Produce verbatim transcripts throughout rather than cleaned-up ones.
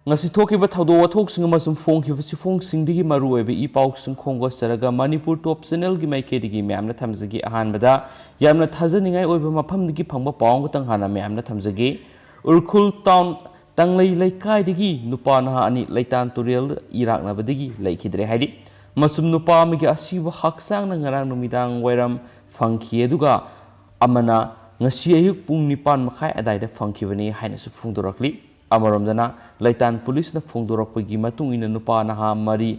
ꯉꯁꯤ ꯊꯣꯛꯈꯤꯕ ꯊꯧꯗꯣꯛ ꯋꯥꯊꯣꯛꯁꯤꯡ ꯑꯃꯁꯨꯡ ꯐꯣꯡꯈꯤꯕ ꯆꯦꯐꯣꯡꯁꯤꯡꯗꯒꯤ ꯃꯔꯨꯑꯣꯏꯕ ꯏ ꯄꯥꯎꯁꯤꯡ ꯈꯣꯝꯒꯠꯆꯔꯒ ꯃꯅꯤꯄꯨꯔ ꯇꯣꯞ ꯆꯦꯅꯦꯜꯒꯤ ꯃꯥꯏꯀꯩꯗꯒꯤ ꯃꯌꯥꯝꯅ ꯊꯝꯖꯒꯦ꯫ ꯑꯍꯥꯟꯕꯗ ꯌꯥꯝꯅ ꯊꯥꯖꯅꯤꯡꯉꯥꯏ ꯑꯣꯏꯕ ꯃꯐꯝꯗꯒꯤ ꯐꯪꯕ ꯄꯥꯎ ꯑꯃꯈꯛꯇꯪ ꯍꯥꯟꯅ ꯃꯌꯥꯝꯅ ꯊꯝꯖꯒꯦ꯫ ꯎꯔꯈꯨꯜ ꯇꯥꯎꯟ ꯇꯪꯂꯩ ꯂꯩꯀꯥꯏꯗꯒꯤ ꯅꯨꯄꯥ ꯅꯍꯥ ꯑꯅꯤ ꯂꯩꯇꯥꯟ ꯇꯨꯔꯦꯜꯗ ꯏꯔꯥꯛꯅꯕꯗꯒꯤ ꯂꯩꯈꯤꯗ꯭ꯔꯦ ꯍꯥꯏꯔꯤ꯫ ꯃꯁꯨꯝ ꯅꯨꯄꯥ ꯑꯃꯒꯤ ꯑꯁꯤꯕ ꯍꯛꯆꯥꯡꯅ ꯉꯔꯥꯡ ꯅꯨꯃꯤꯗꯥꯡ ꯋꯥꯏꯔꯝ ꯐꯪꯈꯤ, ꯑꯗꯨꯒ ꯑꯃꯅ ꯉꯁꯤ ꯑꯌꯨꯛ ꯄꯨꯡ ꯅꯤꯄꯥꯟ ꯃꯈꯥꯏ ꯑꯗꯥꯏꯗ ꯐꯪꯈꯤꯕꯅꯤ ꯍꯥꯏꯅꯁꯨ ꯐꯣꯡꯗꯣꯔꯛꯂꯤ꯫ ꯑꯃꯔꯣꯝꯗꯅ ꯂꯩꯇꯥꯟ ꯄꯨꯂꯤꯁꯅ ꯐꯣꯡꯗꯣꯔꯛꯄꯒꯤ ꯃꯇꯨꯡ ꯏꯟꯅ ꯅꯨꯄꯥ ꯅꯍꯥ ꯃꯔꯤ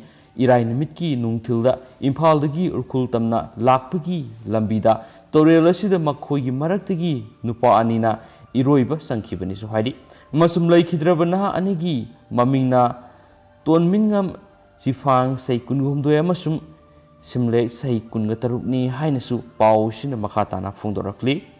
ꯏꯔꯥꯏ ꯅꯨꯃꯤꯠꯀꯤ ꯅꯨꯡꯊꯤꯜꯗ ꯏꯝꯐꯥꯜꯗꯒꯤ ꯎꯔꯈꯨꯜ ꯇꯝꯅ ꯂꯥꯛꯄꯒꯤ ꯂꯝꯕꯤꯗ ꯇꯨꯔꯦꯜ ꯑꯁꯤꯗ ꯃꯈꯣꯏꯒꯤ ꯃꯔꯛꯇꯒꯤ ꯅꯨꯄꯥ ꯑꯅꯤꯅ ꯏꯔꯣꯏꯕ ꯆꯪꯈꯤꯕꯅꯤꯁꯨ ꯍꯥꯏꯔꯤ꯫ ꯑꯃꯁꯨꯡ ꯂꯩꯈꯤꯗ꯭ꯔꯕ ꯅꯍꯥ ꯑꯅꯤꯒꯤ ꯃꯃꯤꯡꯅ ꯇꯣꯟꯃꯤꯟꯉꯝ ꯆꯤꯐꯥꯡ ꯆꯍꯤ ꯀꯨꯟꯍꯨꯝꯗꯣꯏ ꯑꯃꯁꯨꯡ ꯁꯤꯝꯂꯦ ꯆꯍꯤ ꯀꯨꯟꯒ ꯇꯔꯨꯛꯅꯤ ꯍꯥꯏꯅꯁꯨ ꯄꯥꯎꯁꯤꯅ ꯃꯈꯥ ꯇꯥꯅ ꯐꯣꯡꯗꯣꯔꯛꯂꯤ꯫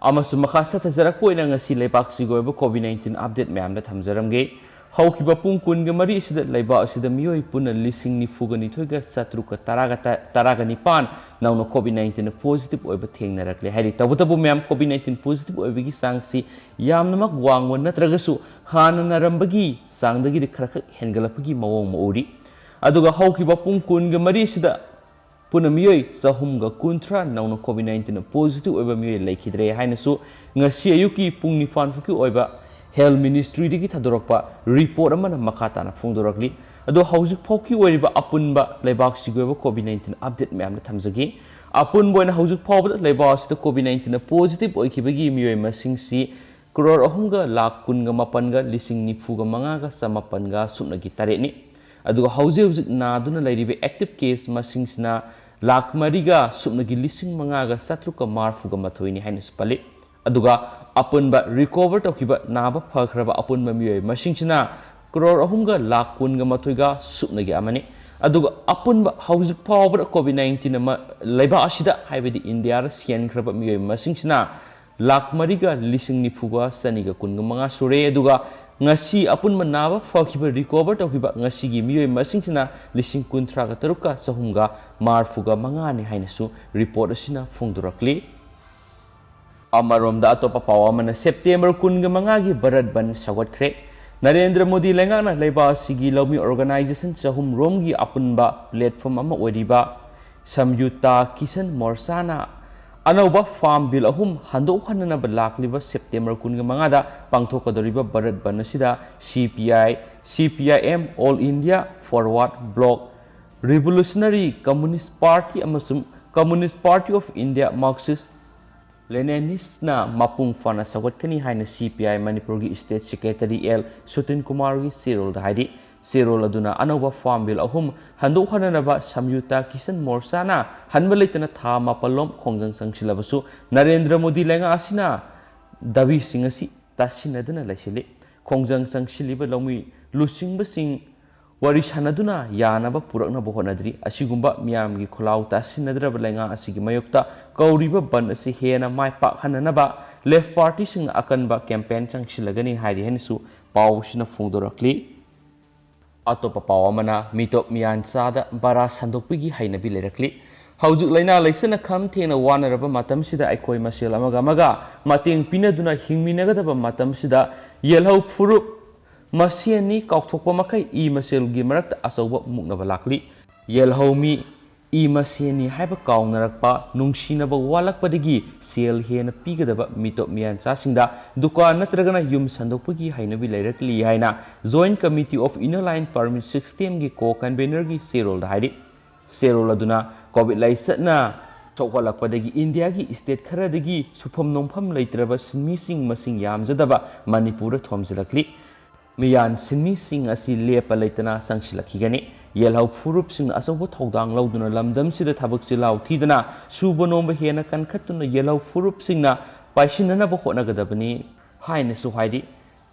ꯑꯃꯁꯨꯡ ꯃꯈꯥ ꯆꯠꯊꯖꯔꯛꯄ ꯑꯣꯏꯅ ꯉꯁꯤ ꯂꯩꯕꯥꯛꯁꯤꯒꯤ ꯑꯣꯏꯕ ꯀꯣꯚꯤꯗ ꯅꯥꯏꯟꯇꯤꯟ ꯑꯞꯗꯦꯠ ꯃꯌꯥꯝꯗ ꯊꯝꯖꯔꯝꯒꯦ꯫ ꯍꯧꯈꯤꯕ ꯄꯨꯡ ꯀꯨꯟꯒ ꯃꯔꯤ ꯑꯁꯤꯗ ꯂꯩꯕꯥꯛ ꯑꯁꯤꯗ ꯃꯤꯑꯣꯏ ꯄꯨꯟꯅ ꯂꯤꯁꯤꯡ ꯅꯤꯐꯨꯒ ꯅꯤꯊꯣꯏꯒ ꯆꯥꯇ꯭ꯔꯨꯛꯀ ꯇꯔꯥꯒ ꯇꯔꯥꯒ ꯅꯤꯄꯥꯟ ꯅꯧꯅ ꯀꯣꯚꯤꯗ ꯅꯥꯏꯟꯇꯤꯟ ꯄꯣꯖꯤꯇꯤꯚ ꯑꯣꯏꯕ ꯊꯦꯡꯅꯔꯛꯂꯦ ꯍꯥꯏꯔꯤ꯫ ꯇꯧꯕꯇꯕꯨ ꯃꯌꯥꯝ, ꯀꯣꯚꯤꯗ ꯅꯥꯏꯟꯇꯤꯟ ꯄꯣꯖꯤꯇꯤꯚ ꯑꯣꯏꯕꯒꯤ ꯆꯥꯡꯁꯤ ꯌꯥꯝꯅꯃꯛ ꯋꯥꯡꯕ ꯅꯠꯇ꯭ꯔꯒꯁꯨ ꯍꯥꯟꯅ ꯅꯥꯔꯝꯕꯒꯤ ꯆꯥꯡꯗꯒꯤꯗꯤ ꯈꯔꯈꯛ ꯍꯦꯟꯒꯠꯂꯛꯄꯒꯤ ꯃꯑꯣꯡ ꯑꯃ ꯎꯔꯤ꯫ ꯑꯗꯨꯒ ꯍꯧꯈꯤꯕ ꯄꯨꯡ ꯀꯨꯟꯒ ꯃꯔꯤ ꯑꯁꯤꯗ ꯄꯨꯟꯅ ꯃꯤꯑꯣꯏ ꯆꯍꯨꯝꯒ ꯀꯨꯟꯊ꯭ꯔꯥ ꯅꯧꯅ ꯀꯣꯚꯤꯗ ꯅꯥꯏꯟꯇꯤꯟ ꯄꯣꯖꯤꯇꯤꯚ ꯑꯣꯏꯕ ꯃꯤꯑꯣꯏ ꯂꯩꯈꯤꯗ꯭ꯔꯦ ꯍꯥꯏꯅꯁꯨ ꯉꯁꯤ ꯑꯌꯨꯛꯀꯤ ꯄꯨꯡ ꯅꯤꯄꯥꯟ ꯐꯥꯎꯒꯤ ꯑꯣꯏꯕ ꯍꯦꯜꯊ ꯃꯤꯅꯤꯁꯇ꯭ꯔꯤꯗꯒꯤ ꯊꯥꯗꯣꯔꯛꯄ ꯔꯤꯄꯣꯔꯠ ꯑꯃꯅ ꯃꯈꯥ ꯇꯥꯅ ꯐꯣꯡꯗꯣꯔꯛꯂꯤ꯫ ꯑꯗꯣ ꯍꯧꯖꯤꯛ ꯐꯥꯎꯒꯤ ꯑꯣꯏꯔꯤꯕ ꯑꯄꯨꯟꯕ ꯂꯩꯕꯥꯛꯁꯤꯒꯤ ꯑꯣꯏꯕ ꯀꯣꯚꯤꯗ ꯅꯥꯏꯟꯇꯤꯟ ꯑꯞꯗꯦꯠ ꯃꯌꯥꯝꯗ ꯊꯝꯖꯒꯦ꯫ ꯑꯄꯨꯟꯕ ꯑꯣꯏꯅ ꯍꯧꯖꯤꯛ ꯐꯥꯎꯕꯗ ꯂꯩꯕꯥꯛ ꯑꯁꯤꯗ ꯀꯣꯚꯤꯗ ꯅꯥꯏꯟꯇꯤꯟ ꯄꯣꯖꯤꯇꯤꯚ ꯑꯣꯏꯈꯤꯕꯒꯤ ꯃꯤꯑꯣꯏ ꯃꯁꯤꯡꯁꯤ ꯀ꯭ꯔꯣꯔ ꯑꯍꯨꯝꯒ ꯂꯥꯈ ꯀꯨꯟꯒ ꯃꯥꯄꯟꯒ ꯂꯤꯁꯤꯡ ꯅꯤꯐꯨꯒ ꯃꯉꯥꯒ ꯆꯃꯥꯄꯟꯒ ꯁꯨꯞꯅꯒꯤ ꯇꯔꯦꯠꯅꯤ꯫ ꯑꯗꯨꯒ ꯍꯧꯖꯤꯛ ꯍꯧꯖꯤꯛ ꯅꯥꯗꯨꯅ ꯂꯩꯔꯤꯕ ꯑꯦꯛꯇꯤꯚ ꯀꯦꯁ ꯃꯁꯤꯡꯁꯤꯅ ꯂꯥꯈ ꯃꯔꯤꯒ ꯁꯨꯞꯅꯒꯤ ꯂꯤꯁꯤꯡ ꯃꯉꯥꯒ ꯆꯥꯇ꯭ꯔꯨꯛꯀ ꯃꯔꯤꯐꯨꯒ ꯃꯥꯊꯣꯏꯅꯤ ꯍꯥꯏꯅꯁꯨ ꯄꯜꯂꯤ꯫ ꯑꯗꯨꯒ ꯑꯄꯨꯟꯕ ꯔꯤꯀꯣꯚꯔ ꯇꯧꯈꯤꯕ, ꯅꯥꯕ ꯐꯈ꯭ꯔꯕ ꯑꯄꯨꯟꯕ ꯃꯤꯑꯣꯏ ꯃꯁꯤꯡꯁꯤꯅ ꯀ꯭ꯔꯣꯔ ꯑꯍꯨꯝꯒ ꯂꯥꯈ ꯀꯨꯟꯒ ꯃꯥꯊꯣꯏꯒ ꯁꯨꯞꯅꯒꯤ ꯑꯃꯅꯤ꯫ ꯑꯗꯨꯒ ꯑꯄꯨꯟꯕ ꯍꯧꯖꯤꯛ ꯐꯥꯎꯕꯗ ꯀꯣꯚꯤꯗ ꯅꯥꯏꯟꯇꯤꯟ ꯑꯃ ꯂꯩꯕꯥꯛ ꯑꯁꯤꯗ, ꯍꯥꯏꯕꯗꯤ ꯏꯟꯗꯤꯌꯥꯗ ꯁꯤꯍꯟꯈ꯭ꯔꯕ ꯃꯤꯑꯣꯏ ꯃꯁꯤꯡꯁꯤꯅ ꯂꯥꯈ ꯃꯔꯤꯒ ꯂꯤꯁꯤꯡ ꯅꯤꯐꯨꯒ ꯆꯅꯤꯒ ꯀꯨꯟꯒ ꯃꯉꯥ ꯁꯨꯔꯦ꯫ ꯑꯗꯨꯒ ꯉꯁꯤ ꯑꯄꯨꯟꯕ ꯅꯥꯕ ꯐꯈꯤꯕ, ꯔꯤꯀꯣꯚꯔ ꯇꯧꯈꯤꯕ ꯉꯁꯤꯒꯤ ꯃꯤꯑꯣꯏ ꯃꯁꯤꯡꯁꯤꯅ ꯂꯤꯁꯤꯡ ꯀꯨꯟꯊ꯭ꯔꯥꯒ ꯇꯔꯨꯛꯀ ꯆꯍꯨꯝꯒ ꯃꯔꯤꯐꯨꯒ ꯃꯉꯥꯅꯤ ꯍꯥꯏꯅꯁꯨ ꯔꯤꯄꯣꯔꯠ ꯑꯁꯤꯅ ꯐꯣꯡꯗꯣꯔꯛꯂꯤ꯫ ꯑꯃꯔꯣꯝꯗ ꯑꯇꯣꯞꯄ ꯄꯥꯎ ꯑꯃꯅ ꯁꯦꯞꯇꯦꯝꯕꯔ ꯀꯨꯟꯒ ꯃꯉꯥꯒꯤ ꯚꯥꯔꯠ ꯕꯟꯗ ꯁꯧꯒꯠꯈ꯭ꯔꯦ꯫ ꯅꯔꯦꯟꯗ꯭ꯔ ꯃꯣꯗꯤ ꯂꯩꯉꯥꯛꯅ ꯂꯩꯕꯥꯛ ꯑꯁꯤꯒꯤ ꯂꯧꯃꯤ organization ꯆꯍꯨꯝ ꯔꯣꯝꯒꯤ ꯑꯄꯨꯟꯕ platform ꯑꯃ ꯑꯣꯏꯔꯤꯕ ꯁꯝꯌꯨꯇꯥ ꯀꯤꯁꯟ ꯃꯣꯔꯆꯥꯅ ꯑꯅꯧꯕ farm bill ꯑꯍꯨꯝ ꯍꯟꯗꯣꯛꯍꯟꯅꯅꯕ ꯂꯥꯛꯂꯤꯕ September ꯀꯨꯟꯃꯉꯥꯗ ꯄꯥꯡꯊꯣꯛꯀꯗꯧꯔꯤꯕ ꯚꯥꯔꯠ ꯕꯟ ꯑꯁꯤꯗ C P I, C P I M, All India Forward Bloc, Revolutionary Communist Party ꯑꯃꯁꯨꯡ Communist Party of India, Marxist Leninistꯅ ꯃꯄꯨꯡ ꯐꯥꯅ ꯁꯧꯒꯠꯀꯅꯤ ꯍꯥꯏꯅ C P I ꯃꯅꯤꯄꯨꯔꯒꯤ state secretary L ꯁꯨꯇꯤꯟ ꯀꯨꯃꯥꯔꯒꯤ ꯆꯦꯔꯣꯜꯗ ꯍꯥꯏꯔꯤ꯫ ꯆꯦꯔꯣꯜ ꯑꯗꯨꯅ ꯑꯅꯧꯕ farm bill ꯑꯍꯨꯝ ꯍꯟꯗꯣꯛꯍꯟꯅꯅꯕ ꯁꯝꯌꯨꯇꯥ ꯀꯤꯁꯟ ꯃꯣꯔꯆꯥꯅ ꯍꯟꯕ ꯂꯩꯇꯅ ꯊꯥ ꯃꯥꯄꯜꯂꯣꯝ ꯈꯣꯡꯖꯪ ꯆꯪꯁꯤꯜꯂꯕꯁꯨ ꯅꯔꯦꯟꯗ꯭ꯔ ꯃꯣꯗꯤ ꯂꯩꯉꯥꯛ ꯑꯁꯤꯅ ꯗꯥꯕꯤꯁꯤꯡ ꯑꯁꯤ ꯇꯥꯁꯤꯟꯅꯗꯨꯅ ꯂꯩꯁꯤꯜꯂꯤ꯫ ꯈꯣꯡꯖꯪ ꯆꯪꯁꯤꯜꯂꯤꯕ ꯂꯧꯃꯤ ꯂꯨꯆꯤꯡꯕꯁꯤꯡ ꯋꯥꯔꯤ ꯁꯥꯟꯅꯗꯨꯅ ꯌꯥꯅꯕ ꯄꯨꯔꯛꯅꯕ ꯍꯣꯠꯅꯗ꯭ꯔꯤ꯫ ꯑꯁꯤꯒꯨꯝꯕ ꯃꯤꯌꯥꯝꯒꯤ ꯈꯨꯜꯂꯥꯎ ꯇꯥꯁꯤꯟꯅꯗ꯭ꯔꯕ ꯂꯩꯉꯥꯛ ꯑꯁꯤꯒꯤ ꯃꯥꯌꯣꯛꯇ ꯀꯧꯔꯤꯕ ꯕꯟ ꯑꯁꯤ ꯍꯦꯟꯅ ꯃꯥꯏ ꯄꯥꯛꯍꯟꯅꯅꯕ left partyꯁꯤꯡꯅ ꯑꯀꯟꯕ campaign ꯆꯪꯁꯤꯜꯂꯒꯅꯤ ꯍꯥꯏꯔꯤ ꯍꯥꯏꯅꯁꯨ ꯄꯥꯎ ꯑꯁꯤꯅ ꯐꯣꯡꯗꯣꯔꯛꯂꯤ꯫ ꯑꯇꯣꯞꯄ ꯄꯥꯎ ꯑꯃꯅ, ꯃꯤꯇꯣꯞ ꯃꯤꯌꯥꯟꯆꯥꯗ ꯕꯔꯥ ꯁꯟꯗꯣꯛꯄꯒꯤ ꯍꯩꯅꯕꯤ ꯂꯩꯔꯛꯂꯤ꯫ ꯍꯧꯖꯤꯛ ꯂꯥꯏꯅꯥ ꯂꯥꯏꯆꯠꯅ ꯈꯝ ꯊꯦꯡꯅ ꯋꯥꯅꯔꯕ ꯃꯇꯝꯁꯤꯗ ꯑꯩꯈꯣꯏ ꯃꯁꯦꯜ ꯑꯃꯒ ꯑꯃꯒ ꯃꯇꯦꯡ ꯄꯤꯅꯗꯨꯅ ꯍꯤꯡꯃꯤꯟꯅꯒꯗꯕ ꯃꯇꯝꯁꯤꯗ ꯌꯦꯜꯍꯧ ꯐꯨꯔꯨꯞ ꯃꯁꯦꯟꯅꯤ ꯀꯥꯎꯊꯣꯛꯄ ꯃꯈꯩ ꯏ ꯃꯁꯦꯜꯒꯤ ꯃꯔꯛꯇ ꯑꯆꯧꯕ ꯃꯨꯛꯅꯕ ꯂꯥꯛꯂꯤ꯫ ꯌꯦꯜꯍꯧ ꯃꯤ ꯏ ꯃꯁꯦꯟꯅꯤ ꯍꯥꯏꯕ ꯀꯥꯎꯅꯔꯛꯄ, ꯅꯨꯡꯁꯤꯅꯕ ꯋꯥꯠꯂꯛꯄꯗꯒꯤ ꯁꯦꯜ ꯍꯦꯟꯅ ꯄꯤꯒꯗꯕ ꯃꯤꯇꯣꯞ ꯃꯤꯌꯥꯟꯆꯥꯁꯤꯡꯗ ꯗꯨꯀꯥꯟ ꯅꯠꯇ꯭ꯔꯒꯅ ꯌꯨꯝ ꯁꯟꯗꯣꯛꯄꯒꯤ ꯍꯩꯅꯕꯤ ꯂꯩꯔꯛꯂꯤ ꯍꯥꯏꯅ Joint Committee of Inner Line Permit Systemꯒꯤ co-convenorꯒꯤ ꯆꯦꯔꯣꯜꯗ ꯍꯥꯏꯔꯤ꯫ ꯆꯦꯔꯣꯜ ꯑꯗꯨꯅ COVID ꯂꯥꯏꯆꯠꯅ ꯁꯣꯛꯍꯜꯂꯛꯄꯗꯒꯤ ꯏꯟꯗꯤꯌꯥꯒꯤ state ꯈꯔꯗꯒꯤ ꯁꯨꯐꯝ ꯅꯣꯝꯐꯝ ꯂꯩꯇ꯭ꯔꯕ ꯁꯤꯟꯃꯤꯁꯤꯡ ꯃꯁꯤꯡ ꯌꯥꯝꯖꯗꯕ ꯃꯅꯤꯄꯨꯔꯗ ꯊꯣꯝꯖꯤꯜꯂꯛꯂꯤ꯫ ꯃꯤꯌꯥꯟ ꯁꯤꯟꯃꯤꯁꯤꯡ ꯑꯁꯤ ꯂꯦꯞꯄ ꯂꯩꯇꯅ ꯆꯪꯁꯤꯜꯂꯛꯈꯤꯒꯅꯤ꯫ ꯌꯦꯜꯍꯧ ꯐꯨꯔꯨꯞꯁꯤꯡꯅ ꯑꯆꯧꯕ ꯊꯧꯗꯥꯡ ꯂꯧꯗꯨꯅ ꯂꯝꯗꯝꯁꯤꯗ ꯊꯕꯛ ꯆꯤꯜꯍꯥꯎ ꯊꯤꯗꯅ ꯁꯨꯕ ꯅꯣꯝꯕ ꯍꯦꯟꯅ ꯀꯟꯈꯠꯇꯨꯅ ꯌꯦꯜꯍꯧ ꯐꯨꯔꯨꯞꯁꯤꯡꯅ ꯄꯥꯏꯁꯤꯟꯅꯅꯕ ꯍꯣꯠꯅꯒꯗꯕꯅꯤ ꯍꯥꯏꯅꯁꯨ ꯍꯥꯏꯔꯤ꯫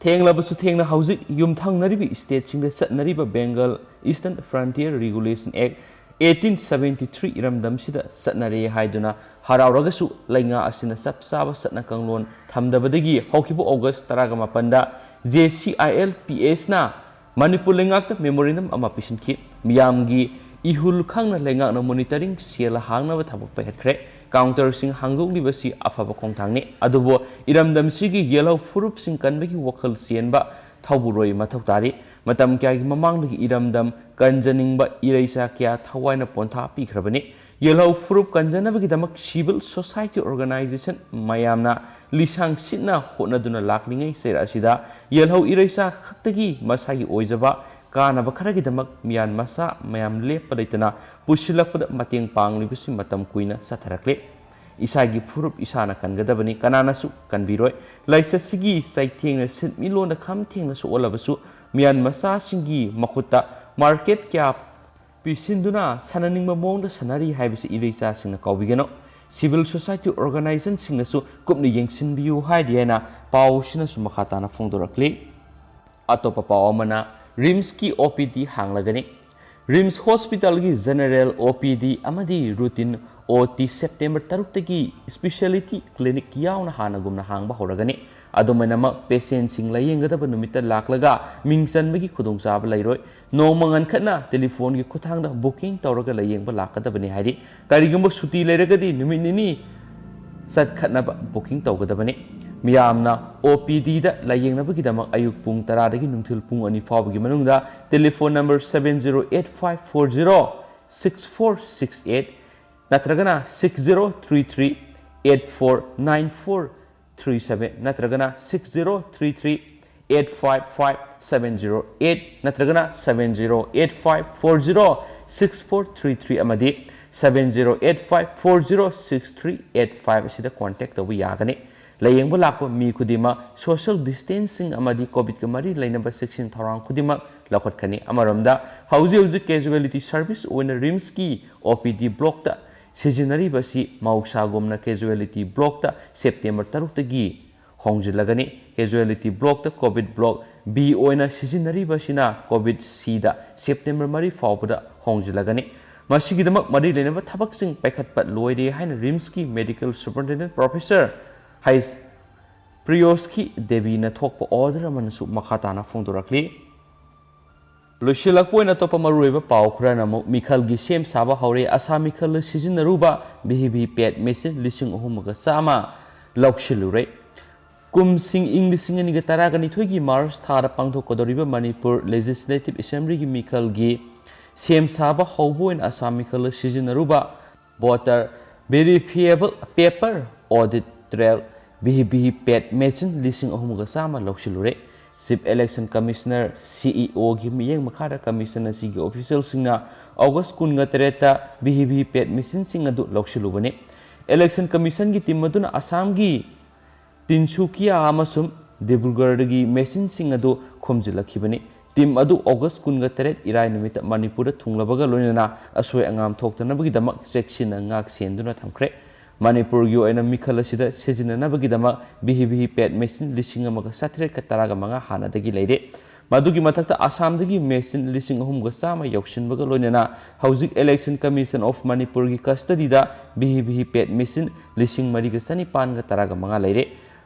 ꯊꯦꯡꯂꯕꯁꯨ ꯊꯦꯡꯅ ꯍꯧꯖꯤꯛ ꯌꯨꯝꯊꯪꯅꯔꯤꯕ stateꯁꯤꯡꯗ ꯆꯠꯅꯔꯤꯕ Bengal Eastern Frontier Regulation Act eighteen seventy three ꯏꯔꯝꯗꯝꯁꯤꯗ ꯆꯠꯅꯔꯦ ꯍꯥꯏꯗꯨꯅ ꯍꯔꯥꯎꯔꯒꯁꯨ ꯂꯩꯉꯥꯛ ꯑꯁꯤꯅ ꯆꯞ ꯆꯥꯕ ꯆꯠꯅ ꯀꯥꯡꯂꯣꯟ ꯊꯝꯗꯕꯗꯒꯤ ꯍꯧꯈꯤꯕ August ꯇꯔꯥꯃꯥꯄꯟꯗ JCILPSꯅ ꯃꯅꯤꯄꯨꯔ ꯂꯩꯉꯥꯛꯇ memorandum ꯑꯃ ꯄꯤꯁꯤꯟꯈꯤ꯫ ꯃꯤꯌꯥꯝꯒꯤ ꯏꯍꯨꯜ ꯈꯪꯅ ꯂꯩꯉꯥꯛꯅ monitoring cell ꯍꯥꯡꯅꯕ ꯊꯕꯛ ꯄꯥꯏꯈꯠꯈ꯭ꯔꯦ꯫ ꯀꯥꯎꯟꯇꯔꯁꯤꯡ ꯍꯥꯡꯗꯣꯛꯂꯤꯕꯁꯤ ꯑꯐꯕ ꯈꯣꯡꯊꯥꯡꯅꯤ꯫ ꯑꯗꯨꯕꯨ ꯏꯔꯝꯗꯝꯁꯤꯒꯤ ꯌꯦꯜꯍꯧ ꯐꯨꯔꯨꯞꯁꯤꯡ ꯀꯟꯕꯒꯤ ꯋꯥꯈꯜ ꯆꯦꯟꯕ ꯊꯧꯕꯨꯔꯣꯏ ꯃꯊꯧ ꯇꯥꯔꯤ꯫ ꯃꯇꯝ ꯀꯌꯥꯒꯤ ꯃꯃꯥꯡꯗꯒꯤ ꯏꯔꯝꯗꯝ ꯀꯟꯖꯅꯤꯡꯕ ꯏꯔꯩꯆꯥ ꯀꯌꯥ ꯊꯋꯥꯏꯅ ꯄꯣꯟꯊꯥ ꯄꯤꯈ꯭ꯔꯕꯅꯤ꯫ ꯌꯦꯜꯍꯧ ꯐꯨꯔꯨꯞ ꯀꯟꯖꯅꯕꯒꯤꯗꯃꯛ civil society organization ꯃꯌꯥꯝꯅ ꯂꯤꯁꯥꯡ ꯁꯤꯠꯅ ꯍꯣꯠꯅꯗꯨꯅ ꯂꯥꯛꯂꯤꯉꯩ ꯆꯩꯔꯛ ꯑꯁꯤꯗ ꯌꯦꯜꯍꯧ ꯏꯔꯩꯆꯥ ꯈꯛꯇꯒꯤ ꯃꯁꯥꯒꯤ ꯑꯣꯏꯖꯕ ꯀꯥꯟꯅꯕ ꯈꯔꯒꯤꯗꯃꯛ ꯃꯤꯌꯥꯟ ꯃꯆꯥ ꯃꯌꯥꯝ ꯂꯦꯞꯄ ꯂꯩꯇꯅ ꯄꯨꯁꯤꯜꯂꯛꯄꯗ ꯃꯇꯦꯡ ꯄꯥꯡꯂꯤꯕꯁꯤ ꯃꯇꯝ ꯀꯨꯏꯅ ꯆꯠꯊꯔꯛꯂꯦ꯫ ꯏꯁꯥꯒꯤ ꯐꯨꯔꯨꯞ ꯏꯁꯥꯅ ꯀꯟꯒꯗꯕꯅꯤ, ꯀꯅꯥꯅꯁꯨ ꯀꯟꯕꯤꯔꯣꯏ꯫ ꯂꯥꯏꯆꯠꯁꯤꯒꯤ ꯆꯩꯊꯦꯡꯅ ꯁꯤꯟꯃꯤꯠꯂꯣꯟꯗ ꯈꯝ ꯊꯦꯡꯅ ꯁꯣꯛꯍꯜꯂꯕꯁꯨ ꯃꯤꯌꯥꯟ ꯃꯆꯥꯁꯤꯡꯒꯤ ꯃꯈꯨꯠꯇ ꯃꯥꯔꯀꯦꯠ ꯀꯌꯥ ꯄꯤꯁꯤꯟꯗꯨꯅ ꯁꯥꯟꯅꯅꯤꯡꯕ ꯃꯑꯣꯡꯗ ꯁꯥꯟꯅꯔꯤ ꯍꯥꯏꯕꯁꯤ ꯏꯔꯩꯆꯥꯁꯤꯡꯅ ꯀꯥꯎꯕꯤꯒꯅꯨ꯫ Civil society organizationꯁꯤꯡꯅꯁꯨ ꯀꯨꯞꯅ ꯌꯦꯡꯁꯤꯟꯕꯤꯌꯨ ꯍꯥꯏꯔꯤ ꯍꯥꯏꯅ ꯄꯥꯎ ꯑꯁꯤꯅꯁꯨ ꯃꯈꯥ ꯇꯥꯅ ꯐꯣꯡꯗꯣꯔꯛꯂꯤ꯫ ꯑꯇꯣꯞꯄ ꯄꯥꯎ ꯑꯃꯅ RIMSꯀꯤ OPD ꯍꯥꯡꯂꯒꯅꯤ꯫ RIMS Hospitalꯒꯤ general OPD ꯑꯃꯗꯤ routine OT September ꯇꯔꯨꯛꯇꯒꯤ speciality clinic ꯌꯥꯎꯅ ꯍꯥꯟꯅꯒꯨꯝꯅ ꯍꯥꯡꯕ ꯍꯧꯔꯒꯅꯤ꯫ ꯑꯗꯨꯃꯥꯏꯅꯃꯛ patientꯁꯤꯡ ꯂꯥꯌꯦꯡꯒꯗꯕ ꯅꯨꯃꯤꯠꯇ ꯂꯥꯛꯂꯒ ꯃꯤꯡ ꯆꯟꯕꯒꯤ ꯈꯨꯗꯣꯡꯆꯥꯕ ꯂꯩꯔꯣꯏ꯫ ꯅꯣꯡꯃ ꯉꯟꯈꯠꯅ telephoneꯒꯤ ꯈꯨꯠꯊꯥꯡꯗ booking ꯇꯧꯔꯒ ꯂꯥꯌꯦꯡꯕ ꯂꯥꯛꯀꯗꯕꯅꯤ ꯍꯥꯏꯔꯤ꯫ ꯀꯔꯤꯒꯨꯝꯕ ꯁꯨꯇꯤ ꯂꯩꯔꯒꯗꯤ ꯅꯨꯃꯤꯠ ꯅꯤꯅꯤ ꯆꯠꯈꯠꯅꯕ booking ꯇꯧꯒꯗꯕꯅꯤ꯫ ꯃꯤꯌꯥꯝꯅ OPDꯗ ꯂꯥꯌꯦꯡꯅꯕꯒꯤꯗꯃꯛ ꯑꯌꯨꯛ ꯄꯨꯡ ꯇꯔꯥꯗꯒꯤ ꯅꯨꯡꯊꯤꯜ ꯄꯨꯡ ꯑꯅꯤ ꯐꯥꯎꯕꯒꯤ ꯃꯅꯨꯡꯗ telephone number seven zero eight five four zero six four six eight ꯅꯠꯇ꯭ꯔꯒꯅ six zero three three eight four nine four three seven ꯅꯠꯇ꯭ꯔꯒꯅ six zero three three eight five five seven zero eight ꯅꯠꯇ꯭ꯔꯒꯅ seven zero eight five four zero six four three three ꯑꯃꯗꯤ seven zero eight five four zero six three eight five ꯑꯁꯤꯗ contact ꯇꯧꯕ ꯌꯥꯒꯅꯤ꯫ ꯂꯥꯌꯦꯡꯕ ꯂꯥꯛꯄ ꯃꯤ ꯈꯨꯗꯤꯡꯃꯛ social distancing ꯑꯃꯗꯤ COVIDꯀ ꯃꯔꯤ ꯂꯩꯅꯕ ꯆꯦꯛꯁꯤꯟ ꯊꯧꯔꯥꯡ ꯈꯨꯗꯤꯡꯃꯛ ꯂꯧꯈꯠꯀꯅꯤ꯫ ꯑꯃꯔꯣꯝꯗ ꯍꯧꯖꯤꯛ ꯍꯧꯖꯤꯛ casualty service ꯑꯣꯏꯅ RIMSꯀꯤ OPD blockꯇ ꯁꯤꯖꯤꯟꯅꯔꯤꯕ ꯑꯁꯤ ꯃꯍꯧꯁꯥꯒꯨꯝꯅ casualty blockꯇ September ꯇꯔꯨꯛꯇꯒꯤ ꯍꯣꯡꯖꯤꯜꯂꯒꯅꯤ꯫ Casualty blockꯇ COVID block B ꯑꯣꯏꯅ ꯁꯤꯖꯤꯟꯅꯔꯤꯕ ꯑꯁꯤꯅ COVID Cꯗ September ꯃꯔꯤ ꯐꯥꯎꯕꯗ ꯍꯣꯡꯖꯤꯜꯂꯒꯅꯤ꯫ ꯃꯁꯤꯒꯤꯗꯃꯛ ꯃꯔꯤ ꯂꯩꯅꯕ ꯊꯕꯛꯁꯤꯡ ꯄꯥꯏꯈꯠꯄ ꯂꯣꯏꯔꯦ ꯍꯥꯏꯅ RIMSꯀꯤ medical superintendent professor ꯍꯩꯁ ꯄ꯭ꯔꯤꯌꯣꯁꯀꯤ ꯗꯦꯕꯤꯅ ꯊꯣꯛꯄ order ꯑꯃꯅꯁꯨ ꯃꯈꯥ ꯇꯥꯅ ꯐꯣꯡꯗꯣꯔꯛꯂꯤ꯫ ꯂꯣꯏꯁꯤꯜꯂꯛꯄ ꯑꯣꯏꯅ ꯑꯇꯣꯞꯄ ꯃꯔꯨꯑꯣꯏꯕ ꯄꯥꯎ ꯈꯔꯅ ꯑꯃꯨꯛ ꯃꯤꯈꯜꯒꯤ ꯁꯦꯝ ꯁꯥꯕ ꯍꯧꯔꯦ꯫ ꯑꯁꯥꯝ ꯃꯤꯈꯜꯗ ꯁꯤꯖꯤꯟꯅꯔꯨꯕ ꯚꯤ ꯚꯤ ꯄꯦꯠ ꯃꯦꯆꯤꯟ ꯂꯤꯁꯤꯡ ꯑꯍꯨꯝꯒ ꯆꯥꯝꯃ ꯂꯧꯁꯤꯜꯂꯨꯔꯦ꯫ ꯀꯨꯝꯁꯤꯡ ꯏꯪ ꯂꯤꯁꯤꯡ ꯑꯅꯤꯒ ꯇꯔꯥꯒ ꯅꯤꯊꯣꯏꯒꯤ ꯃꯥꯔꯆ ꯊꯥꯗ ꯄꯥꯡꯊꯣꯛꯀꯗꯧꯔꯤꯕ ꯃꯅꯤꯄꯨꯔ ꯂꯦꯖꯤꯁꯂꯦꯇꯤꯚ ꯑꯦꯁꯦꯝꯕ꯭ꯂꯤꯒꯤ ꯃꯤꯈꯜꯒꯤ ꯁꯦꯝ ꯁꯥꯕ ꯍꯧꯕ ꯑꯣꯏꯅ ꯑꯁꯥꯝ ꯃꯤꯈꯜꯗ ꯁꯤꯖꯤꯟꯅꯔꯨꯕ voter verifiable paper audit trail V V PAT machine ꯂꯤꯁꯤꯡ ꯑꯍꯨꯝꯒ ꯆꯥꯝꯃ ꯂꯧꯁꯤꯜꯂꯨꯔꯦ꯫ Chief election commissioner, C E ꯑꯣꯒꯤ ꯃꯤꯠꯌꯦꯡ ꯃꯈꯥꯗ ꯀꯃꯤꯁꯟ ꯑꯁꯤꯒꯤ ꯑꯣꯐꯤꯁꯤꯌꯦꯜꯁꯤꯡꯅ ꯑꯣꯒꯁ ꯀꯨꯟꯒ ꯇꯔꯦꯠꯇ ꯚꯤ ꯚꯤ ꯄꯦꯠ ꯃꯦꯆꯤꯟꯁꯤꯡ ꯑꯗꯨ ꯂꯧꯁꯤꯜꯂꯨꯕꯅꯤ꯫ ꯏꯂꯦꯛꯁꯟ ꯀꯃꯤꯁꯟꯒꯤ ꯇꯤꯝ ꯑꯗꯨꯅ ꯑꯁꯥꯝꯒꯤ ꯇꯤꯟꯁꯨꯀꯤꯌꯥ ꯑꯃꯁꯨꯡ ꯗꯤꯕ꯭ꯔꯨꯒꯔꯗꯒꯤ ꯃꯦꯆꯤꯟꯁꯤꯡ ꯑꯗꯨ ꯈꯣꯝꯖꯤꯜꯂꯛꯈꯤꯕꯅꯤ꯫ ꯇꯤꯝ ꯑꯗꯨ ꯑꯣꯒꯁ ꯀꯨꯟꯒ ꯇꯔꯦꯠ ꯏꯔꯥꯏ ꯅꯨꯃꯤꯠꯇ ꯃꯅꯤꯄꯨꯔꯗ ꯊꯨꯡꯂꯕꯒ ꯂꯣꯏꯅꯅ ꯑꯁꯣꯏ ꯑꯉꯥꯝ ꯊꯣꯛꯇꯅꯕꯒꯤꯗꯃꯛ ꯆꯦꯛꯁꯤꯟꯅ ꯉꯥꯛ ꯁꯦꯟꯗꯨꯅ ꯊꯝꯈ꯭ꯔꯦ꯫ ꯃꯅꯤꯄꯨꯔꯒꯤ ꯑꯣꯏꯅ ꯃꯤꯈꯜ ꯑꯁꯤꯗ ꯁꯤꯖꯤꯟꯅꯅꯕꯒꯤꯗꯃꯛ ꯚꯤ ꯚꯤ ꯄꯦꯠ ꯃꯦꯆꯤꯟ ꯂꯤꯁꯤꯡ ꯑꯃꯒ ꯆꯥꯇ꯭ꯔꯦꯠꯀ ꯇꯔꯥꯒ ꯃꯉꯥ ꯍꯥꯟꯅꯗꯒꯤ ꯂꯩꯔꯦ꯫ ꯃꯗꯨꯒꯤ ꯃꯊꯛꯇ ꯑꯁꯥꯝꯗꯒꯤ ꯃꯦꯆꯤꯟ ꯂꯤꯁꯤꯡ ꯑꯍꯨꯝꯒ ꯆꯥꯝꯃ ꯌꯧꯁꯤꯟꯕꯒ ꯂꯣꯏꯅꯅ ꯍꯧꯖꯤꯛ Election Commission of Manipurꯒꯤ custody the V V PAT machine ꯂꯤꯁꯤꯡ ꯃꯔꯤꯒ ꯆꯅꯤꯄꯥꯟꯒ ꯇꯔꯥꯒ ꯃꯉꯥ ꯂꯩꯔꯦ꯫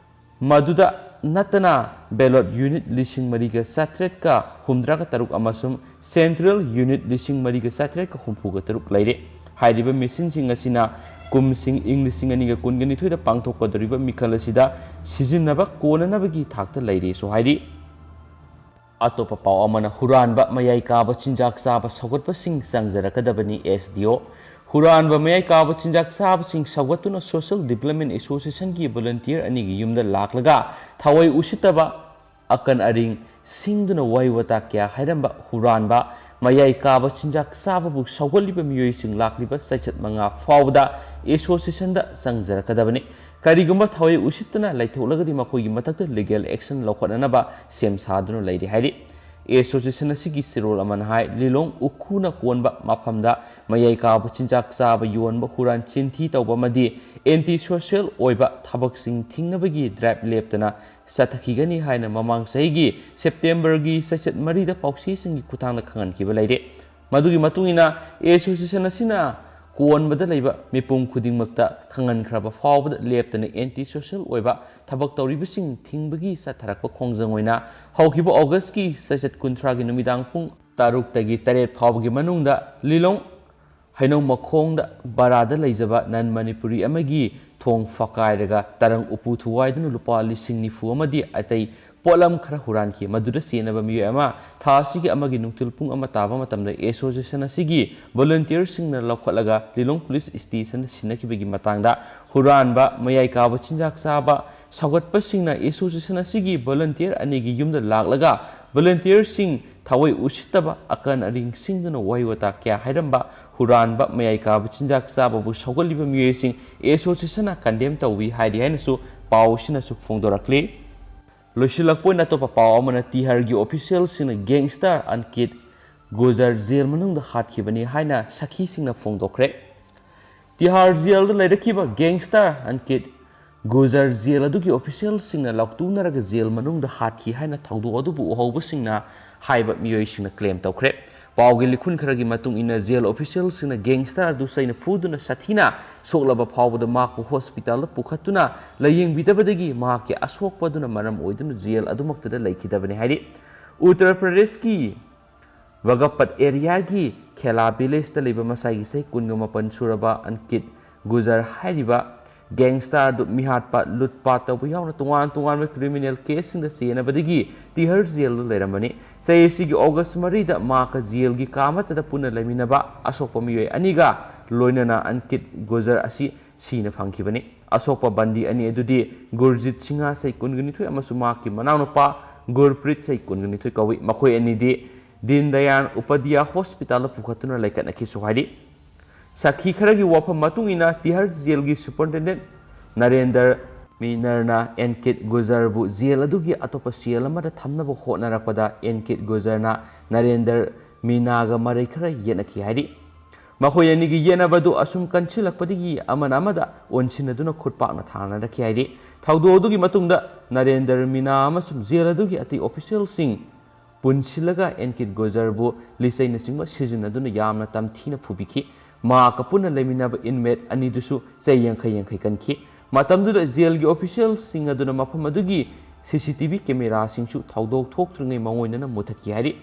ꯃꯗꯨꯗ ꯅꯠꯇꯅ ballot unit ꯂꯤꯁꯤꯡ ꯃꯔꯤꯒ ꯆꯥꯇ꯭ꯔꯦꯠꯀ ꯍꯨꯝꯗ꯭ꯔꯥꯒ ꯇꯔꯨꯛ ꯑꯃꯁꯨꯡ central unit ꯂꯤꯁꯤꯡ ꯃꯔꯤꯒ ꯆꯥꯇ꯭ꯔꯦꯠꯀ ꯍꯨꯝꯐꯨꯒ ꯇꯔꯨꯛ ꯂꯩꯔꯦ꯫ ꯍꯥꯏꯔꯤꯕ ꯃꯦꯆꯤꯟꯁꯤꯡ ꯑꯁꯤꯅ ꯀꯨꯝꯁꯤꯡ ꯏꯪ ꯂꯤꯁꯤꯡ ꯑꯅꯤꯒ ꯀꯨꯟꯒ ꯅꯤꯊꯣꯏꯗ ꯄꯥꯡꯊꯣꯛꯀꯗꯧꯔꯤꯕ ꯃꯤꯈꯜ ꯑꯁꯤꯗ ꯁꯤꯖꯤꯟꯅꯕ ꯀꯣꯟꯅꯅꯕꯒꯤ ꯊꯥꯛꯇ ꯂꯩꯔꯦꯁꯨ ꯍꯥꯏꯔꯤ꯫ ꯑꯇꯣꯞꯄ ꯄꯥꯎ ꯑꯃꯅ, ꯍꯨꯔꯥꯟꯕ ꯃꯌꯥꯏ ꯀꯥꯕ ꯆꯤꯟꯖꯥꯛ ꯆꯥꯕ ꯁꯧꯒꯠꯄꯁꯤꯡ ꯆꯪꯖꯔꯛꯀꯗꯕꯅꯤ, ꯑꯦꯁ ꯗꯤ ꯑꯣ꯫ ꯍꯨꯔꯥꯟꯕ ꯃꯌꯥꯏ ꯀꯥꯕ ꯆꯤꯟꯖꯥꯛ ꯆꯥꯕꯁꯤꯡ ꯁꯧꯒꯠꯇꯨꯅ Social Development Associationꯒꯤ volunteer ꯑꯅꯤꯒꯤ ꯌꯨꯝꯗ ꯂꯥꯛꯂꯒ ꯊꯑꯣꯏ ꯎꯁꯤꯠꯇꯕ ꯑꯀꯟ ꯑꯔꯤꯡ ꯁꯤꯡꯗꯨꯅ ꯋꯥꯍꯩ ꯋꯥꯇꯥ ꯀꯌꯥ ꯍꯥꯏꯔꯝꯕ ꯍꯨꯔꯥꯟꯕ ꯃꯌꯥꯏ ꯀꯥꯕ ꯆꯤꯟꯖꯥꯛ ꯆꯥꯕꯕꯨ ꯁꯧꯒꯠꯂꯤꯕ ꯃꯤꯑꯣꯏꯁꯤꯡ ꯂꯥꯛꯂꯤꯕ ꯆꯩꯆꯠ ꯃꯉꯥ ꯐꯥꯎꯕꯗ associationꯗ ꯆꯪꯖꯔꯛꯀꯗꯕꯅꯤ꯫ ꯀꯔꯤꯒꯨꯝꯕ ꯊꯑꯣꯏ ꯎꯁꯤꯠꯇꯅ ꯂꯩꯊꯣꯛꯂꯒꯗꯤ ꯃꯈꯣꯏꯒꯤ ꯃꯊꯛꯇ legal action ꯂꯧꯈꯠꯅꯅꯕ ꯁꯦꯝ ꯁꯥꯗꯨꯅ ꯂꯩꯔꯤ ꯍꯥꯏꯔꯤ꯫ Association ꯑꯁꯤꯒꯤ ꯆꯦꯔꯣꯜ ꯑꯃꯅ ꯍꯥꯏ, ꯂꯤꯂꯣꯡ ꯎꯈ꯭ꯔꯨꯜꯅ ꯀꯣꯟꯕ ꯃꯐꯝꯗ ꯃꯌꯥꯏ ꯀꯥꯕ ꯆꯤꯟꯖꯥꯛ ꯆꯥꯕ, ꯌꯣꯟꯕ, ꯍꯨꯔꯥꯟ ꯆꯤꯟꯊꯤ ꯇꯧꯕ ꯑꯃꯗꯤ anti social ꯑꯣꯏꯕ ꯊꯕꯛꯁꯤꯡ ꯊꯤꯡꯅꯕꯒꯤ drive ꯂꯦꯞꯇꯅ ꯆꯠꯊꯈꯤꯒꯅꯤ ꯍꯥꯏꯅ ꯃꯃꯥꯡ ꯆꯍꯤꯒꯤ ꯁꯦꯞꯇꯦꯝꯕꯔꯒꯤ ꯆꯩꯆꯠ ꯃꯔꯤꯗ ꯄꯥꯎꯆꯦꯁꯤꯡꯒꯤ ꯈꯨꯠꯊꯥꯡꯗ ꯈꯪꯍꯟꯈꯤꯕ ꯂꯩꯔꯦ꯫ ꯃꯗꯨꯒꯤ ꯃꯇꯨꯡ ꯏꯟꯅ, association ꯑꯁꯤꯅ ꯀꯣꯟꯕꯗ ꯂꯩꯕ ꯃꯤꯄꯨꯝ ꯈꯨꯗꯤꯡꯃꯛꯇ ꯈꯪꯍꯟꯈ꯭ꯔꯕ ꯐꯥꯎꯕꯗ ꯂꯦꯞꯇꯅ anti social ꯑꯣꯏꯕ ꯊꯕꯛ ꯇꯧꯔꯤꯕꯁꯤꯡ ꯊꯤꯡꯕꯒꯤ ꯆꯠꯊꯔꯛꯄ ꯈꯣꯡꯖꯪ ꯑꯣꯏꯅ ꯍꯧꯈꯤꯕ ꯑꯣꯒꯁꯀꯤ ꯆꯩꯆꯠ ꯀꯨꯟꯊ꯭ꯔꯥꯒꯤ ꯅꯨꯃꯤꯗꯥꯡ ꯄꯨꯡ ꯇꯔꯨꯛꯇꯒꯤ ꯇꯔꯦꯠ ꯐꯥꯎꯕꯒꯤ ꯃꯅꯨꯡꯗ ꯂꯤꯂꯣꯡ ꯍꯩꯅꯧ ꯃꯈꯣꯡꯗ ꯕꯔꯥꯗ ꯂꯩꯖꯕ ꯅꯟ ꯃꯅꯤꯄꯨꯔꯤ ꯑꯃꯒꯤ ꯊꯣꯡ ꯐꯀꯥꯏꯔꯒ ꯇꯔꯪ ꯎꯄꯨ ꯊꯨꯒꯥꯏꯗꯨꯅ ꯂꯨꯄꯥ ꯂꯤꯁꯤꯡ ꯅꯤꯐꯨ ꯑꯃꯗꯤ ꯑꯇꯩ ꯄꯣꯠꯂꯝ ꯈꯔ ꯍꯨꯔꯥꯟꯈꯤ꯫ ꯃꯗꯨꯗ ꯆꯦꯟꯅꯕ ꯃꯤꯑꯣꯏ ꯑꯃ ꯊꯥ ꯑꯁꯤꯒꯤ ꯑꯃꯒꯤ ꯅꯨꯡꯊꯤꯜ ꯄꯨꯡ ꯑꯃ ꯇꯥꯕ ꯃꯇꯝꯗ ꯑꯦꯁꯣꯁꯤꯌꯦꯁꯟ ꯑꯁꯤꯒꯤ ꯚꯣꯂꯨꯟꯇꯤꯌꯔꯁꯤꯡꯅ ꯂꯧꯈꯠꯂꯒ ꯂꯤꯂꯣꯡ ꯄꯨꯂꯤꯁ ꯁ꯭ꯇꯦꯁꯟꯗ ꯁꯤꯟꯅꯈꯤꯕꯒꯤ ꯃꯇꯥꯡꯗ ꯍꯨꯔꯥꯟꯕ, ꯃꯌꯥꯏ ꯀꯥꯕ ꯆꯤꯟꯖꯥꯛ ꯆꯥꯕ, ꯁꯧꯒꯠꯄꯁꯤꯡꯅ ꯑꯦꯁꯣꯁꯤꯌꯦꯁꯟ ꯑꯁꯤꯒꯤ ꯚꯣꯂꯨꯟꯇꯤꯌꯔ ꯑꯅꯤꯒꯤ ꯌꯨꯝꯗ ꯂꯥꯛꯂꯒ ꯚꯣꯂꯨꯟꯇꯤꯌꯔꯁꯤꯡ ꯊꯑꯣꯏ ꯎꯁꯤꯠꯇꯕ ꯑꯀꯟ ꯑꯔꯤꯡꯁꯤꯡꯗꯨꯅ ꯋꯥꯍꯩ ꯋꯥꯇꯥ ꯀꯌꯥ ꯍꯥꯏꯔꯝꯕ, ꯍꯨꯔꯥꯟꯕ, ꯃꯌꯥꯏ ꯀꯥꯕ ꯆꯤꯟꯖꯥꯛ ꯆꯥꯕꯕꯨ ꯁꯧꯒꯠꯂꯤꯕ ꯃꯤꯑꯣꯏꯁꯤꯡ ꯑꯦꯁꯣꯁꯤꯌꯦꯁꯟꯅ ꯀꯟꯗꯦꯝ ꯇꯧꯏ ꯍꯥꯏꯔꯤ ꯍꯥꯏꯅꯁꯨ ꯄꯥꯎ ꯑꯁꯤꯅꯁꯨ ꯐꯣꯡꯗꯣꯔꯛꯂꯤ꯫ ꯂꯣꯏꯁꯤꯜꯂꯛꯄ ꯑꯣꯏꯅ ꯑꯇꯣꯞꯄ ꯄꯥꯎ ꯑꯃꯅ ꯇꯤꯍꯥꯔꯒꯤ ꯑꯣꯐꯤꯁꯤꯌꯦꯜꯁꯤꯡꯅ ꯒꯦꯡꯁꯇꯔ ꯑꯟꯀꯤꯠ ꯒꯨꯖꯔ ꯖꯦꯜ ꯃꯅꯨꯡꯗ ꯍꯥꯠꯈꯤꯕꯅꯤ ꯍꯥꯏꯅ ꯁꯥꯈꯤꯁꯤꯡꯅ ꯐꯣꯡꯗꯣꯛꯈ꯭ꯔꯦ꯫ ꯇꯤꯍꯥꯔ ꯖꯦꯜꯗ ꯂꯩꯔꯛꯈꯤꯕ ꯒꯦꯡꯁꯇꯔ ꯑꯟꯀꯤꯠ ꯒꯨꯖꯔ ꯖꯦꯜ ꯑꯗꯨꯒꯤ ꯑꯣꯐꯤꯁꯤꯌꯦꯜꯁꯤꯡꯅ ꯂꯥꯎꯇꯨꯅꯔꯒ ꯖꯦꯜ ꯃꯅꯨꯡꯗ ꯍꯥꯠꯈꯤ ꯍꯥꯏꯅ ꯊꯧꯗꯣꯛ ꯑꯗꯨꯕꯨ ꯎꯍꯧꯕꯁꯤꯡꯅ ꯍꯥꯏꯕ ꯃꯤꯑꯣꯏꯁꯤꯡꯅ ꯀ꯭ꯂꯦꯝ ꯇꯧꯈ꯭ꯔꯦ꯫ ꯄꯥꯎꯒꯤ ꯂꯤꯈꯨꯟ ꯈꯔꯒꯤ ꯃꯇꯨꯡ ꯏꯟꯅ ꯖꯦꯜ ꯑꯣꯐꯤꯁꯤꯌꯦꯜꯁꯤꯡꯅ ꯒꯦꯡꯁꯇꯔ ꯑꯗꯨ ꯆꯩꯅ ꯐꯨꯗꯨꯅ ꯁꯥꯊꯤꯅ ꯁꯣꯛꯂꯕ ꯐꯥꯎꯕꯗ ꯃꯍꯥꯛꯄꯨ ꯍꯣꯁꯄꯤꯇꯥꯜꯗ ꯄꯨꯈꯠꯇꯨꯅ ꯂꯥꯌꯦꯡꯕꯤꯗꯕꯗꯒꯤ ꯃꯍꯥꯛꯀꯤ ꯑꯁꯣꯛꯄ ꯑꯗꯨꯅ ꯃꯔꯝ ꯑꯣꯏꯗꯨꯅ ꯖꯦꯜ ꯑꯗꯨꯃꯛꯇꯗ ꯂꯩꯈꯤꯗꯕꯅꯤ ꯍꯥꯏꯔꯤ꯫ ꯎꯠꯇꯔ ꯄ꯭ꯔꯗꯦꯁꯀꯤ ꯕꯒꯄꯠ ꯑꯦꯔꯤꯌꯥꯒꯤ ꯈꯦꯂꯥ ꯚꯤꯂꯦꯖꯇ ꯂꯩꯕ ꯃꯁꯥꯒꯤ ꯆꯍꯤ ꯀꯨꯟꯒ ꯃꯥꯄꯟ ꯁꯨꯔꯕ ꯑꯟꯀꯤꯠ ꯒꯨꯖꯔ ꯍꯥꯏꯔꯤꯕ ꯒꯦꯡꯁꯇꯔ ꯑꯗꯨ ꯃꯤꯍꯥꯠꯄ, ꯂꯨꯠꯄꯥꯠ ꯇꯧꯕ ꯌꯥꯎꯅ ꯇꯣꯉꯥꯟ ꯇꯣꯉꯥꯟꯕ ꯀ꯭ꯔꯤꯃꯤꯅꯦꯜ ꯀꯦꯁꯁꯤꯡꯗ ꯆꯦꯟꯅꯕꯗꯒꯤ ꯇꯤꯍꯔ ꯖꯦꯜꯗ ꯂꯩꯔꯝꯕꯅꯤ꯫ ꯆꯍꯤ ꯑꯁꯤꯒꯤ ꯑꯣꯒꯁ ꯃꯔꯤꯗ ꯃꯍꯥꯛꯀ ꯖꯦꯜꯒꯤ ꯀꯥ ꯑꯃꯠꯇꯗ ꯄꯨꯟꯅ ꯂꯩꯃꯤꯟꯅꯕ ꯑꯁꯣꯛꯄ ꯃꯤꯑꯣꯏ ꯑꯅꯤꯒ ꯂꯣꯏꯅꯅ ꯑꯟꯀꯤꯠ ꯒꯨꯖꯔ ꯑꯁꯤ ꯁꯤꯅ ꯐꯪꯈꯤꯕꯅꯤ꯫ ꯑꯁꯣꯛꯄ ꯕꯟꯗꯤ ꯑꯅꯤ ꯑꯗꯨꯗꯤ ꯒꯨꯔꯖꯤꯠ ꯁꯤꯡꯍ ꯆꯍꯤ ꯀꯨꯟꯒ ꯅꯤꯊꯣꯏ ꯑꯃꯁꯨꯡ ꯃꯍꯥꯛꯀꯤ ꯃꯅꯥꯎꯅꯨꯄꯥ ꯒꯨꯔꯄ꯭ꯔꯤꯠ ꯆꯍꯤ ꯀꯨꯟꯒ ꯅꯤꯊꯣꯏ ꯀꯧꯏ꯫ ꯃꯈꯣꯏ ꯑꯅꯤꯗꯤ ꯗꯤꯟ ꯗꯌꯥꯟ ꯎꯄꯥꯙ꯭ꯌꯥ ꯍꯣꯁꯄꯤꯇꯥꯜꯗ ꯄꯨꯈꯠꯇꯨꯅ ꯂꯩꯈꯠꯅꯈꯤꯁꯨ ꯍꯥꯏꯔꯤ꯫ ꯁꯥꯈꯤ ꯈꯔꯒꯤ ꯋꯥꯐꯝ ꯃꯇꯨꯡ ꯏꯟꯅ ꯇꯤꯍꯔ ꯖꯦꯜꯒꯤ ꯁꯨꯄꯔꯤꯟꯇꯦꯟꯗꯦꯟꯠ ꯅꯔꯦꯟꯗꯔ ꯃꯤꯅꯔꯅ ꯑꯦꯟꯀꯤꯠ ꯒꯨꯖꯔꯕꯨ ꯖꯦꯜ ꯑꯗꯨꯒꯤ ꯑꯇꯣꯞꯄ ꯁꯦꯜ ꯑꯃꯗ ꯊꯝꯅꯕ ꯍꯣꯠꯅꯔꯛꯄꯗ ꯑꯦꯟꯀꯤꯠ ꯒꯨꯖꯔꯅ ꯅꯔꯦꯟꯗꯔ ꯃꯤꯅꯥꯒ ꯃꯔꯩ ꯈꯔ ꯌꯦꯠꯅꯈꯤ ꯍꯥꯏꯔꯤ꯫ ꯃꯈꯣꯏ ꯑꯅꯤꯒꯤ ꯌꯦꯠꯅꯕꯗꯨ ꯑꯁꯨꯝ ꯀꯟꯁꯤꯜꯂꯛꯄꯗꯒꯤ ꯑꯃꯅ ꯑꯃꯗ ꯑꯣꯟꯁꯤꯟꯅꯗꯨꯅ ꯈꯨꯠꯄꯥꯛꯅ ꯊꯥꯅꯔꯛꯈꯤ ꯍꯥꯏꯔꯤ꯫ ꯊꯧꯗꯣꯛ ꯑꯗꯨꯒꯤ ꯃꯇꯨꯡꯗ ꯅꯔꯦꯟꯗꯔ ꯃꯤꯅꯥ ꯑꯃꯁꯨꯡ ꯖꯦꯜ ꯑꯗꯨꯒꯤ ꯑꯇꯩ ꯑꯣꯐꯤꯁꯤꯌꯦꯜꯁꯤꯡ ꯄꯨꯟꯁꯤꯜꯂꯒ ꯑꯦꯟꯀꯤꯠ ꯒꯣꯖꯔꯕꯨ ꯂꯤꯆꯩꯅꯆꯤꯡꯕ ꯁꯤꯖꯤꯟꯅꯗꯨꯅ ꯌꯥꯝꯅ ꯇꯝꯊꯤꯅ ꯐꯨꯕꯤꯈꯤ꯫ ꯃꯍꯥꯛꯀ ꯄꯨꯟꯅ ꯂꯩꯃꯤꯟꯅꯕ ꯏꯟꯃꯦꯠ ꯑꯅꯤꯗꯨꯁꯨ ꯆꯩ ꯌꯥꯡꯈꯩ ꯌꯥꯡꯈꯩ ꯀꯟꯈꯤ꯫ ꯃꯇꯝꯗꯨꯗ ꯖꯦꯜꯒꯤ ꯑꯣꯐꯤꯁꯤꯌꯦꯜꯁꯤꯡ ꯑꯗꯨꯅ ꯃꯐꯝ ꯑꯗꯨꯒꯤ ꯁꯤ ꯁꯤ ꯇꯤ ꯚꯤ ꯀꯦꯃꯦꯔꯥꯁꯤꯡꯁꯨ ꯊꯧꯗꯣꯛ ꯊꯣꯛꯇ꯭ꯔꯤꯉꯩ ꯃꯉꯣꯏꯅꯅ ꯃꯨꯊꯠꯈꯤ ꯍꯥꯏꯔꯤ꯫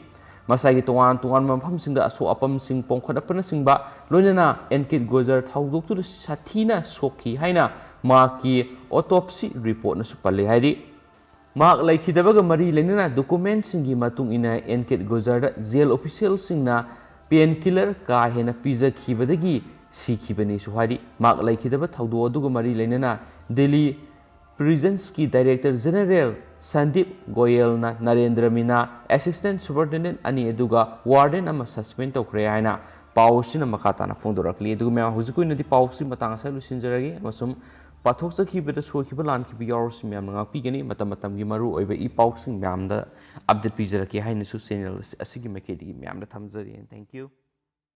ꯃꯁꯥꯒꯤ ꯇꯣꯉꯥꯟ ꯇꯣꯉꯥꯟꯕ ꯃꯐꯝꯁꯤꯡꯗ ꯑꯁꯣꯛ ꯑꯄꯟꯁꯤꯡ ꯄꯣꯝꯈꯠꯂꯛꯄꯅꯆꯤꯡꯕ, ꯂꯣꯏꯅꯅ ꯑꯦꯟꯀꯤꯠ ꯒꯣꯖꯔ ꯊꯧꯗꯣꯛꯇꯨꯗ ꯁꯥꯊꯤꯅ ꯁꯣꯛꯈꯤ ꯍꯥꯏꯅ ꯃꯍꯥꯛꯀꯤ autopsy reportꯅꯁꯨ ꯄꯜꯂꯤ ꯍꯥꯏꯔꯤ꯫ ꯃꯍꯥꯛ ꯂꯩꯈꯤꯗꯕꯒ ꯃꯔꯤ ꯂꯩꯅꯅ documentꯁꯤꯡꯒꯤ ꯃꯇꯨꯡ ꯏꯟꯅ ꯑꯦꯟꯀꯤꯠ ꯒꯣꯖꯔꯗ jail officialꯁꯤꯡꯅ pain killer ꯀꯥ ꯍꯦꯟꯅ ꯄꯤꯖꯈꯤꯕꯗꯒꯤ ꯁꯤꯈꯤꯕꯅꯤꯁꯨ ꯍꯥꯏꯔꯤ꯫ ꯃꯍꯥꯛ ꯂꯩꯈꯤꯗꯕ ꯊꯧꯗꯣꯛ ꯑꯗꯨꯒ ꯃꯔꯤ ꯂꯩꯅꯅ ꯗꯤꯜꯂꯤ prisonsꯀꯤ director general ꯁꯟꯗꯤꯞ ꯒꯣꯌꯦꯜꯅ ꯅꯔꯦꯟꯗ꯭ꯔ ꯃꯤꯅꯥ assistant superintendent ꯑꯅꯤ ꯑꯗꯨꯒ warden ꯑꯃ suspend ꯇꯧꯈ꯭ꯔꯦ ꯍꯥꯏꯅ ꯄꯥꯎ ꯑꯁꯤꯅ ꯃꯈꯥ ꯇꯥꯅ ꯐꯣꯡꯗꯣꯔꯛꯂꯤ꯫ ꯑꯗꯨꯒ ꯃꯌꯥꯝ, ꯍꯧꯖꯤꯛꯀꯤ ꯑꯣꯏꯅꯗꯤ ꯄꯥꯎꯁꯤ ꯃꯇꯥꯡ ꯑꯁꯤꯗ ꯂꯣꯏꯁꯤꯟꯖꯔꯒꯦ, ꯑꯃꯁꯨꯡ ꯄꯥꯊꯣꯛꯆꯈꯤꯕꯗ ꯁꯣꯏꯈꯤꯕ ꯂꯥꯟꯈꯤꯕ ꯌꯥꯎꯔꯁꯨ ꯃꯌꯥꯝꯅ ꯉꯥꯛꯄꯤꯒꯅꯤ꯫ ꯃꯇꯝ ꯃꯇꯝꯒꯤ ꯃꯔꯨ ꯑꯣꯏꯕ ꯏ ꯄꯥꯎꯁꯤꯡ ꯃꯌꯥꯝꯗ update ꯄꯤꯖꯔꯛꯀꯦ ꯍꯥꯏꯅꯁꯨ channel ꯑꯁꯤꯒꯤ ꯃꯥꯏꯀꯩꯗꯒꯤ ꯃꯌꯥꯝꯗ ꯊꯝꯖꯔꯤ꯫ Thank you꯫